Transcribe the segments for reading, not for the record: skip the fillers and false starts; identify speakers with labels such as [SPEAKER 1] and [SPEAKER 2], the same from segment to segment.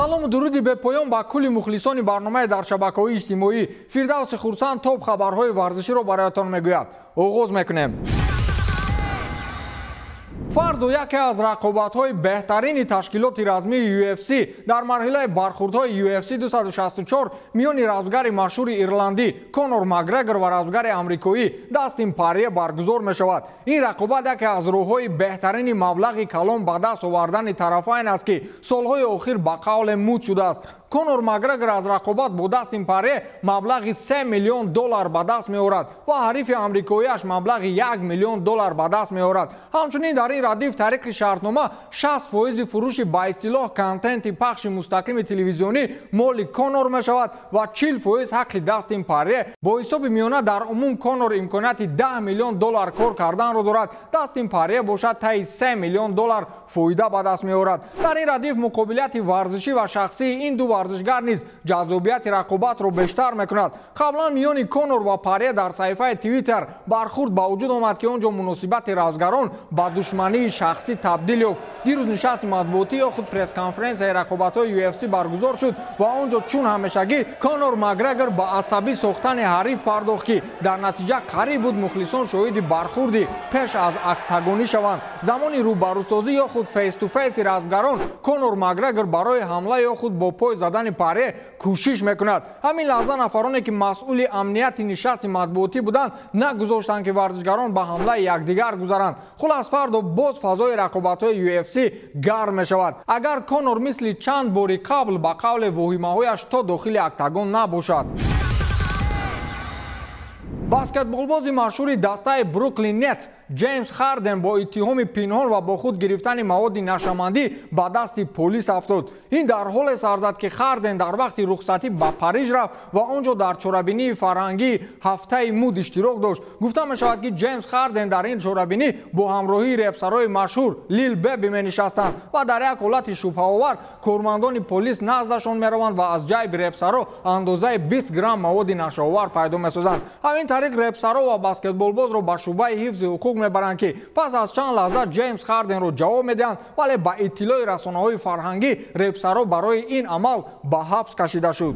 [SPEAKER 1] Салому дуруди бепоён ба кулли мухлисони барномаи дар шабакаҳои иҷтимоӣ. Фирдавси Хурсанд топ хабарҳои варзиширо бароятон мегӯяд. Оғоз мекунем. Фардо яке аз рақобатҳои беҳтарини ташкилоти размии UFC дар марҳилаи бархурдҳои UFC 264 миёни размгари машҳури ирландӣ Конор Макгрегор ва размгари амрикоӣ Дастин Парье баргузор мешавад. Ин рақобат яке аз роҳҳои беҳтарини маблағи калон ба даст овардани тарафайн аст, ки солҳои охир ба қавле муд шудааст. Конор Макгрегор аз рақобат бо Дастин Парье маблағи 3 миллион доллар ба даст меорад ва ҳарифи амрикоиаш маблағи 1 миллион доллар ба даст меорад. Ҳамчунин дар ин радиф тариқи шартнома 60% фурӯши ба истилоҳ контенти пахши мустақими телевизионӣ моли Конор мешавад ва 40% ҳаққи Дастин Парье. Бо ҳисоби миёна дар умум Конор имконияти 10 миллион доллар кор карданро дорад. Дастин Парье бошад таи 3 миллион доллар фоида ба даст меорад. Дар ин радиф муқобилияти варзишӣ ва шахсии ин ду варзишгар низ ҷаззобияти рақобатро бештар мекунад. Қаблан миёни Конор ва Парье дар саҳифаи Твиттер бархурд ба вуҷуд омад, ки он ҷо муносибати размгарон ба душмании шахсӣ табдил ёфт. Дирӯз нишасти матбуотӣ ё худ пресс-конференсияи рақобатҳои UFC баргузор шуд ва он ҷо чун ҳамешагӣ Конор Макгрегор ба асабӣ сохтани ҳариф пардохт, ки дар натиҷа қариб буд мухлисон шоҳиди бархурди пеш аз октагонӣ шаванд. Замони рӯбарӯсозӣ ё худ face-to-face размгарон Конор Макгрегор барои ҳамла ё худ бо пой задани Парье кӯшиш мекунад. Ҳамин лаҳза нафароне, ки масъули амнияти нишасти матбуотӣ буданд, нагузоштанд, ки варзишгарон ба ҳамлаи якдигар гузаранд. Хулас, фардо боз фазои рақобатҳои UFC гарм мешавад, агар Конор мисли чанд бори қабл ба қавле воҳимаҳояш то дохили октагон набошад. Баскетболбози машҳури дастаи Бруклин Нетс Ҷеймс Харден бо иттиҳоми пинҳон ва бо худ гирифтани маводи нашамандӣ ба дасти полис афтод. Ин дар ҳоле сар зад, ки Харден дар вақти рухсатӣ ба Париж рафт ва он ҷо дар чорабинии фарҳангии ҳафтаи муд иштирок дошт. Гуфта мешавад, ки Ҷеймс Харден дар ин чорабинӣ бо ҳамроҳии репсарои машҳур Лил Беби менишастанд ва дар як ҳолати шубҳаовар кормандони полис наздашон мераванд ва аз ҷайби репсаро андозаи 20 грамм маводи нашаовар пайдо месозанд. Ҳамин тариқ репсаро ва баскетболбозро ба шӯъбаи ҳифзи ҳуқуқ мебаранд, ки пас аз чанд лаҳза Ҷеймс Харденро ҷавоб медиҳанд, вале ба иттилои расонаҳои фарҳангӣ репсаро барои ин амал ба ҳабс кашида шуд.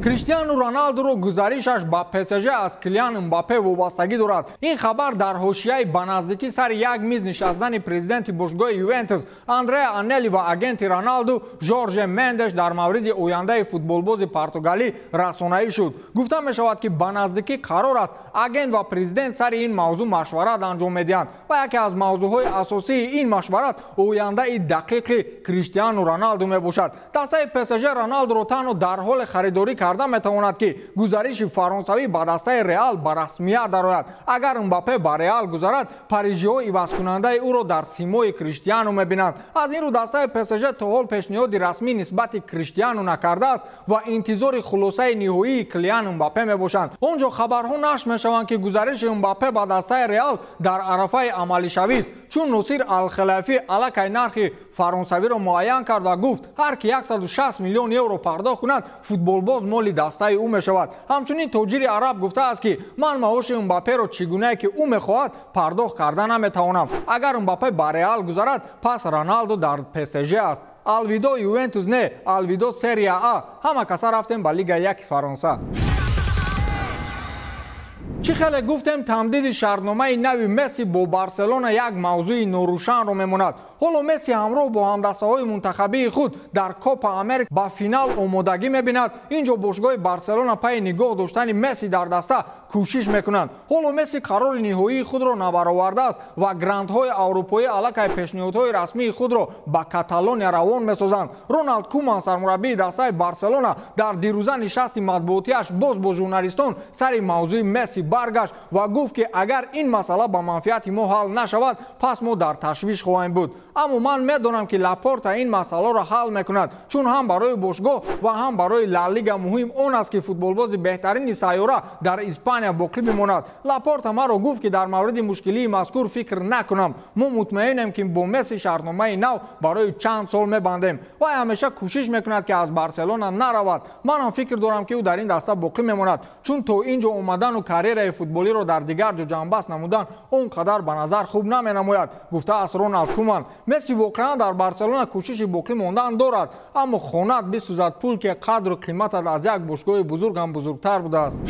[SPEAKER 1] Криштиану Роналдуро гузаришаш ба ПСЖ аз Килиан Мбаппе вобастагӣ дорад. Ин хабар дар ҳошияи ба наздикӣ сари як миз нишастани президенти бошгоҳи Ювентус Андреа Анели ва агенти Роналду Жорже Мендеш дар мавриди ояндаи футболбози португалӣ расонаӣ шуд. Гуфта мешавад, ки ба наздикӣ қарор аст агент ва президент сари ин мавзӯъ машварат анҷом медиҳанд ва яке аз мавзӯъҳои асосии ин машварат ояндаи дақиқи Криштиану Роналду мебошад. Дастаи ПСЖ Роналдуро танҳо дар ҳоле харидорӣ карда метавонад, ки гузариши фаронсавӣ ба дастаи Реал ба расмият дарояд. Агар Мбаппе ба Реал гузарад, парижиҳо ивазкунандаи ӯро дар симои Криштиану мебинанд. Аз ин рӯ дастаи ПСЖ то ҳол пешниҳоди расмӣ нисбати Криштиану накардааст ва интизори хулосаи ниҳоии Килиан Мбаппе мебошанд. Он ҷо хабарҳо нашр мешаванд, ки гузариши Мбаппе ба дастаи Реал дар арафаи амалишавист, чун Носир Алхилафӣ аллакай нархи фаронсавиро муайян кард ва гуфт, ҳар ки 160 миллион евро пардохт кунад, футболбоз моли дастаи ӯ мешавад. Ҳамчунин тоҷири араб гуфтааст, ки ман маоши Мбапперо чӣ гунае ки ӯ мехоҳад пардохт карда наметавонам. Агар Мбаппе ба Реал гузарад, пас Роналду дар ПСЖ аст. Алвидо Ювентус не, алвидо Серия А. Ҳама каса рафтем ба Лигаи яки Фаронса. Чӣ хеле гуфтем, тамдиди шартномаи нави Месси бо Барселона як мавзӯи норӯшанро мемонад. Ҳоло Месси ҳамроҳ бо ҳамдастаҳои мунтахабии худ дар Копа Америка ба финал омодагӣ мебинад. Ин ҷо бошгоҳи Барселона пайи нигоҳ доштани Месси дар даста кӯшиш мекунанд. Ҳоло Месси қарори ниҳоии худро набаровардааст ва грандҳои аврупоӣ аллакай пешниҳодҳои расмии худро ба Каталония равон месозанд. Роналд Куман, сармураббии дастаи Барселона, дар дирӯза нишасти матбуотиаш боз бо журналистон сари мавзӯи Месси баргашт ва гуфт, ки агар ин масъала ба манфиати мо ҳал нашавад, пас мо дар ташвиш хоҳем буд. Аммо ман медонам, ки Лапорта ин масъаларо ҳал мекунад, чун ҳам барои бошгоҳ ва ҳам барои Ла Лига муҳим он аст, ки футболбози беҳтарини сайёра дар Испания боқӣ бимонад. Лапорта маро гуфт, ки дар мавриди мушкилии мазкур фикр накунам. Мо мутмаинем, ки бо Месси шартномаи нав барои чанд сол мебандем. Вай ҳамеша кӯшиш мекунад, ки аз Барселона наравад. Манам фикр дорам, ки ӯ дар ин даста боқӣ мемонад, чун то ин ҷо омадану карьераи карьераи футболиро дар дигар ҷо ҷанбаст намудан он қадар ба назар хуб наменамояд, гуфтааст Роналд Куман. Месси воқеан дар Барселона кӯшиши боқӣ мондан дорад, аммо хонат бисӯзад пул, ки қадру қиматат аз як бошгоҳи бузург ҳам бузургтар будааст.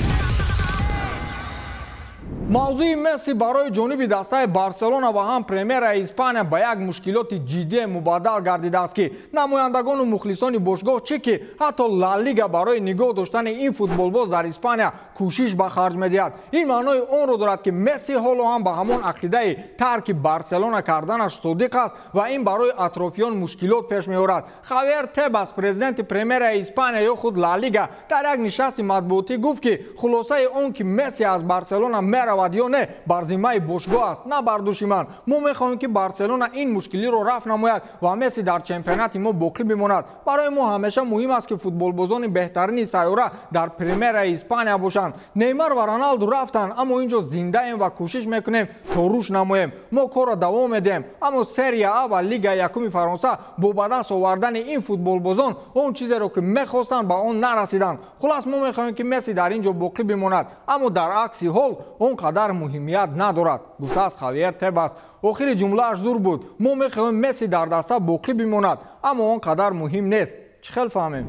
[SPEAKER 1] Мавзӯи Месси барои ҷониби дастаи Барселона ва ҳам Премераи Испания ба як мушкилоти ҷиддие мубаддал гардидааст, ки намояндагону мухлисони бошгоҳ чӣ ки ҳатто Ла Лига барои нигоҳ доштани ин футболбоз дар Испания кӯшиш ба харҷ медиҳад. Ин маънои онро дорад, ки Месси ҳоло ҳам ба ҳамон ақидаи тарки Барселона карданаш содиқ аст ва ин барои атрофиён мушкилот пеш меорад. Хавьер Тебас, президенти Премераи Испания ё худ Ла Лига, дар як нишасти матбуотӣ гуфт, ки хулосаи он ки Месси аз Барселона меравад ё не, бар зиммаи бошгоҳ аст, на бар дӯши ман. Мо мехоҳем, ки Барселона ин мушкилиро рафъ намояд ва Месси дар чемпионати мо боқӣ бимонад. Барои мо ҳамеша муҳим аст, ки футболбозони беҳтарини сайёра дар Премераи Испания бошанд. Неймар ва Роналду рафтанд, аммо ин ҷо зиндаем ва кӯшиш мекунем то рушд намоем. Мо корро давом медиҳем, аммо Серия А ва Лигаи якуми Фаронса бо ба даст овардани ин футболбозон он чизеро, ки мехостанд, ба он нарасиданд. Хулас, мо мехоҳем, ки Месси дар ин ҷо боқӣ бимонад, аммо дар акси ҳол он қадар муҳимият надорад, гуфтааст Хавьер Тебас. Охири ҷумлааш зур буд: мо мехоҳем Месси дар даста боқӣ бимонад, аммо он қадар муҳим нест. Чӣ хел фаҳмем?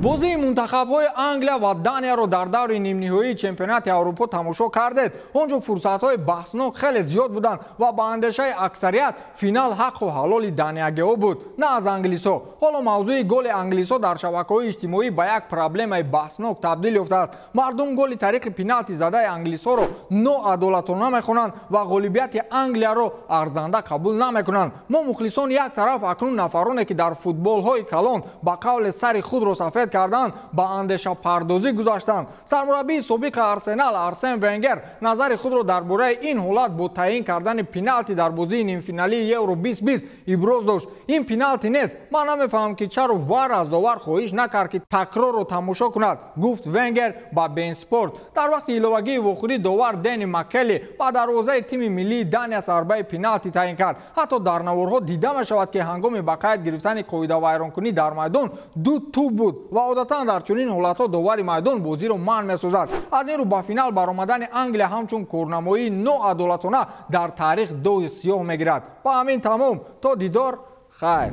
[SPEAKER 1] Бозии мунтахабҳои Англия ва Данияро дар даври нимниҳоии чемпионати Аврупо тамошо кардед. Он ҷо фурсатҳои баҳснок хеле зиёд буданд ва ба андешаи аксарият финал ҳаққу ҳалоли даниягиҳо буд, на аз англисҳо. Ҳоло мавзӯи голи англисҳо дар шабакаҳои иҷтимоӣ ба як проблемаи баҳснок табдил ёфтааст. Мардум голи тариқи пеналти задаи англисҳоро ноадолатона мехонанд ва ғолибияти Англияро арзанда қабул намекунанд. Мо мухлисон як тараф, акнун нафароне, ки дар футболҳои калон ба қавле сари худро сафед карданд, ба андешапардозӣ гузаштанд. Сармураббии собиқи Арсенал Арсен Венгер назари худро дар бораи ин ҳолат бо таъин кардани пеналти дар бозии нимфиналии Евро 2020 иброз дошт. Ин пеналти нест. Ман намефаҳмам, ки чаро ВАР аз довар хоҳиш накард, ки такрорро тамошо кунад, гуфт Венгер ба Бенспорт. Дар вақти иловагии вохӯрӣ довар Дени Маккели ба дарвозаи тими миллии Дания зарбаи пеналти таъин кард. Ҳатто дар наворҳо дида мешавад, ки ҳангоми ба қайд гирифтани қоидавайронкунӣ дар майдон ду тӯб буд ва одатан дар чунин ҳолатҳо довари майдон бозиро манъ месозад. Аз ин рӯ ба финал баромадани Англия ҳамчун корнамоии ноадолатона дар таърих доғи сиёҳ мегирад. Ба ҳамин тамом, то дидор, хайр.